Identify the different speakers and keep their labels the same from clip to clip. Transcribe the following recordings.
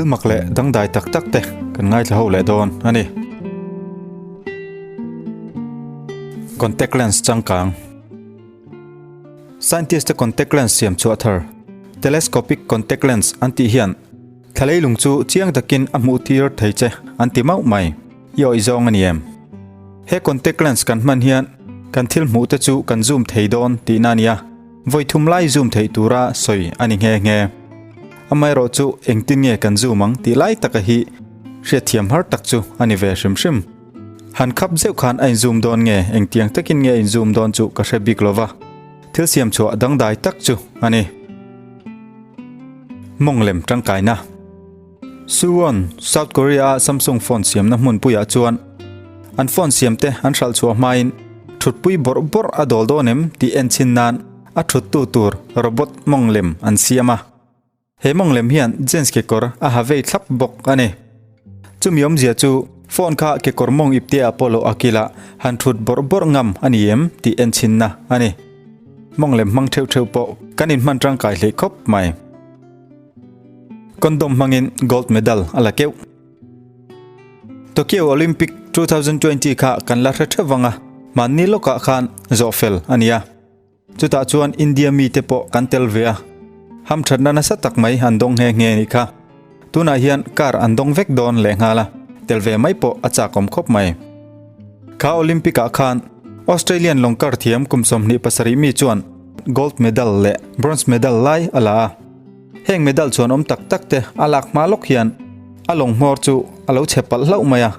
Speaker 1: Thil mak leh dangdai tak tak te kan ngaithla ho leh dawn a ni. Contact lens changkang Scientist te contact lens siam chhuah thar Telescopic contact lens an tih hian thla leilung chu chiang takin a hmuh tir thei che an ti mauh mai. I awih zawng a ni em? He contact lens kan hman hian kan thil hmuh te chu kan zoom thei dawn tihna a ni a, vawi thum lai zoom theih tura sawi a ni nghe nghe. Amaherawh chu engtin nge kan zoom ang tih lai taka hi hriatthiam har tak chu a ni ve hrim hrim. Han khap zeuh khan a inzoom dawn nge engtiang takin nge a inzoom dawn chu ka hre bik lova, thil siam chhuah dangdai tak chu a ni. Mawng lem tangkaina. Suwon, South Korea-a Samsung phone siamna hmunpuiah chuan an phone siamte an hralh chhuah hmain thutpui bawrh bawrh a dawl dawn em tih en chhin nan a thuttu tur robot mawng lem an siam a. He mawng lem hian jeans kekawr a ha vei thlap bawk a ni. Chumi awmzia chu phone kha kekawr mawng ipte-ah pawh loh a kila han thut bawrh bawrh ngam a ni em tih en chhinna a ni. Mawng lem hmang theuh theuh pawh kan inhman tangkai hleih khawp mai. Condom hmangin gold medal a la keuh. Tokyo Olympic 2020 kha kan la hre theuh vang a, mahni lawkah khan zawh fel a ni a. Chutah chuan India mite pawh kan tel ve a, hamthatna nasa tak mai an dawng nghe nghe nih kha. Tunah hian car an dawng vek dawn lehnghal a, tel ve mai pawh a chakawm khawp mai. Kha Olympic ah khan Australian lawngkar thiam kum 27 mi chuan gold medal leh bronze medal lai a la a. Heng medal chuan awm tak tak te a lak hma lawk hian a lawng hmawr chu a lo chhe palh hlauh mai a.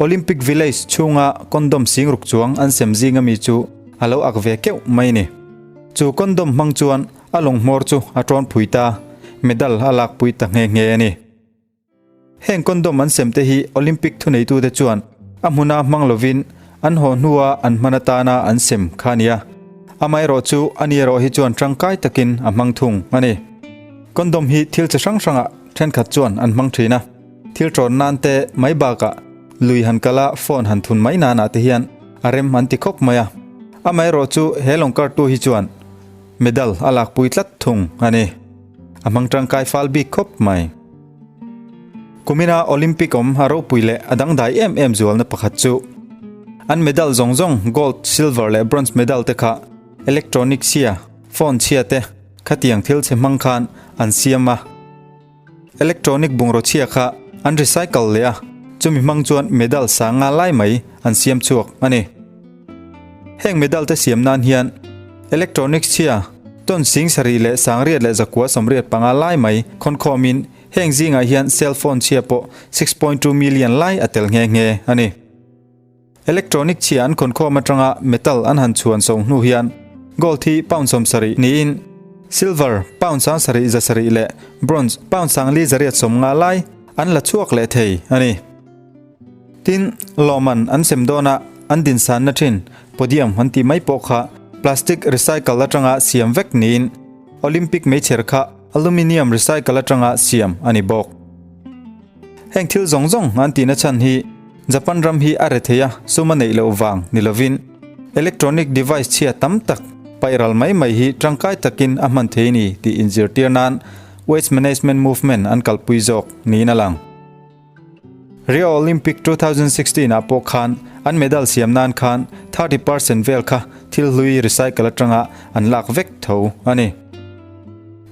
Speaker 1: Olympic Village chhunga condom singruk chuang an sem zinga mi chu a lo ak ve keuh mai ni. Chu condom hmang chuan a lawng hmawr chu a tawn phui ta, medal a lak pui ta nghe nghe a ni. Heng condom an sem te hi Olympic thuneitute chuan a hmuna hmang lovin an haw hnua an hman atana an sem kha a nia. Amaherawh chu a ni erawh hi chuan tangkai takin a hmang thung a ni. Condom hi thil chi hrang hrangah thenkhat chuan an hmang thin a, thil tawn nan te mai bakah lui han kala phone han thun mai nanah te hian a rem an ti khawp mai a. Amaherawh chu he lawngkartu hi chuan medal a lakpui tlat thung a ni. A hmang tangkai fal bik khawp mai. Kumina Olympic awm a ropui leh a dangdai em em zualna pakhat chu an medal zawng zawng gold, silver leh bronze medal te kha electronic chhia, phone chhia te khatiang thil chhe hmang khan an siam a. Electronic bungraw chhia kha an recycle leh a, chumi hmang chuan medal sanga lai mai an siam chhuak a ni. Heng medal te siam nan hian electronic chhia ton 76,985 lai mai khawnkhawmin heng zingah hian cell phone chhia pawh 6.2 million lai a tel nghe nghe a ni. Electronic chhia an khawnkhawm atanga metal an han chhuan so hnu hian gold hi pound 70 niin silver pound 7,700 leh bronze pound 4,850 lai an la chhuak leh thei a ni. Tin, lawmman an sem dawna an dinsanna thin podium an tih mai pawh kha plastic recycle atanga siam vek niin Olympic meichher kha aluminium recycle atanga siam a ni bawk. Heng thil zawng zawng an tihna chhan hi Japan ram hi a rethei a, sum a neih loh vang ni lovin electronic device chhia tam tak paih ral mai mai hi tangkai takin a hman thei ni tih inzirtir nan waste management movement an kalpui zawk niin a lang. Rio Olympic 2016 ah pawh khan an medal siam nan khan 30% vel kha thil hlui recycle atanga an lak vek tho a ni.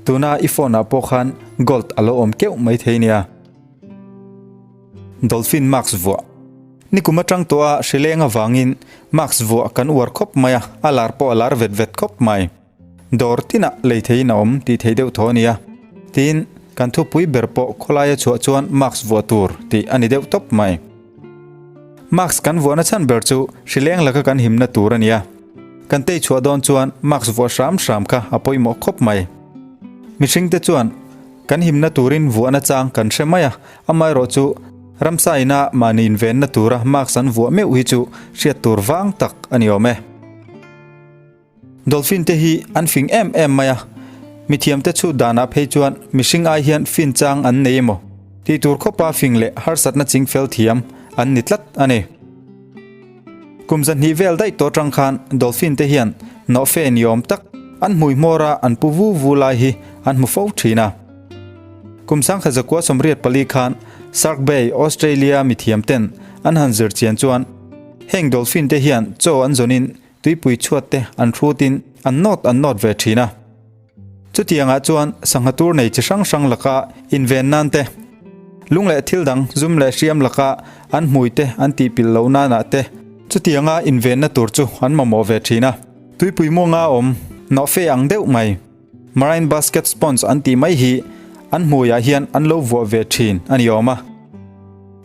Speaker 1: Tuna i phone ah pawh khan gold a lo awm keuh mai thei nia. Dolphin mask vuah. Nikum atang tawh a hrileng avangin mask vuah kan uar khawp mai a, a lar pawh a lar vet vet khawp mai. Dawr tinah lei theiin a awm tih thei deuh tho a nia. Tin, kan thupui ber pawh khawlaia chhuah chuan mask vuah tur tih a ni deuh tawp mai. Mask kan vuahna chhan ber chu hrileng laka kan himna tur a nia. Kan tei chhuah dawn chuan mask vuah hram hram kha a pawimawh khawp mai. Mihringte chuan kan himna turin vuahna chang kan hre mai a, amaherawh chu ramsa ina mahni invenna tura mask an vuah meuh hi chu hriat tur vang tak a ni awm e. Dolphin te hi an fing em em mai a, mithiam te chhut danah phei chuan mihring ai hian fin chang an nei emaw tih tur khawpa fing leh harsatna ching fel thiam an ni tlat a ni. Kum zahnih vel daih tawh atang khan dolphin te hian nawhfe ni awm tak an hmui hmawra an pu vu vu lai hi an hmu fo thin a. Kum 1984 khan Shark Bay, Australia mithiam ten an han zir chian chuan heng dolphin te hian chaw an zawnin tuipui chhuat te an hrutin an nawt an nawt ve thin a. Chutiangah chuan sangha tur nei chi hrang hrang laka inven nan te, lung leh thil dang zum leh hriam laka an hmui te an tihpilh loh nanah te chutianga invenna tur chu an mamawh ve thin a. Tuipui muanga awm nawhfe ang deuh mai. Marine basket sponge an tih mai hi an hmuiah hian an lo vuah ve thin a ni awm a.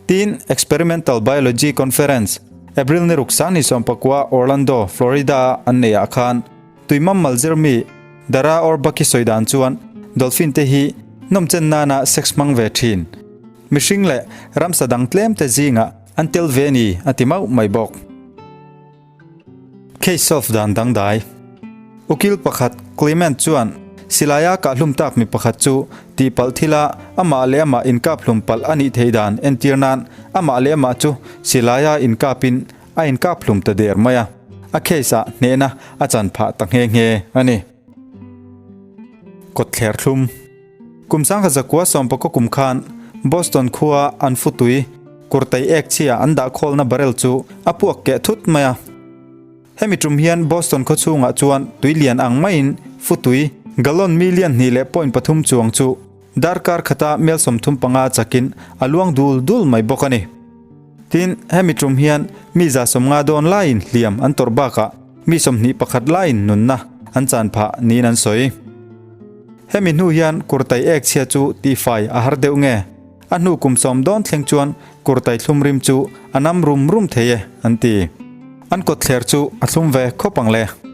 Speaker 1: Tin, Experimental Biology Conference, April ni ruk sang ni 14 Orlando, Florida-a an neihah khan tuimam mal zirmi Dara Orbach-i sawi dan chuan dolphin te hi nawmchen nana sex hmang ve thin mihring leh ramsa dang tlem te zingah an tel ve ni a ti mauh mai bawk. Case solve dan dangdai. Ukil pakhat Clement chuan silaia kahhlum tak mi pakhat chu tihpalh thila amah leh amah inkaphlum palh a nih theih dan entir nan amah leh amah chu silaia inkapin a inkaphlum ta der mai a, a case ah hnehna a chan phah ta nghe nghe a ni. Kawtthler thlum. Kum 1919 kum khan Boston khua an futui kurtai ek chhia an dah khawlna barrel chu a puak keh thut mai a. Hemi tum hian Boston khaw chhungah chuan tui lian ang maiin futui gallon million hnih leh point pathum chuang chu darkar khata mel 35 chakin a luang dul dul mai bawk a ni. Tin, hemi tum hian mi 150 dawn laiin hliam an tawrh bakah mi 21 laiin nunna an chan phah niin an sawi. Hemi hnu hian kurtai ek chhia chu tihfai a har deuh nge? A hnu kum sawm dawn thleng chuan kurtai thlum rim chu a nam rum rum thei e, an ti. An kawtthler chu a thlum ve khawp ang le.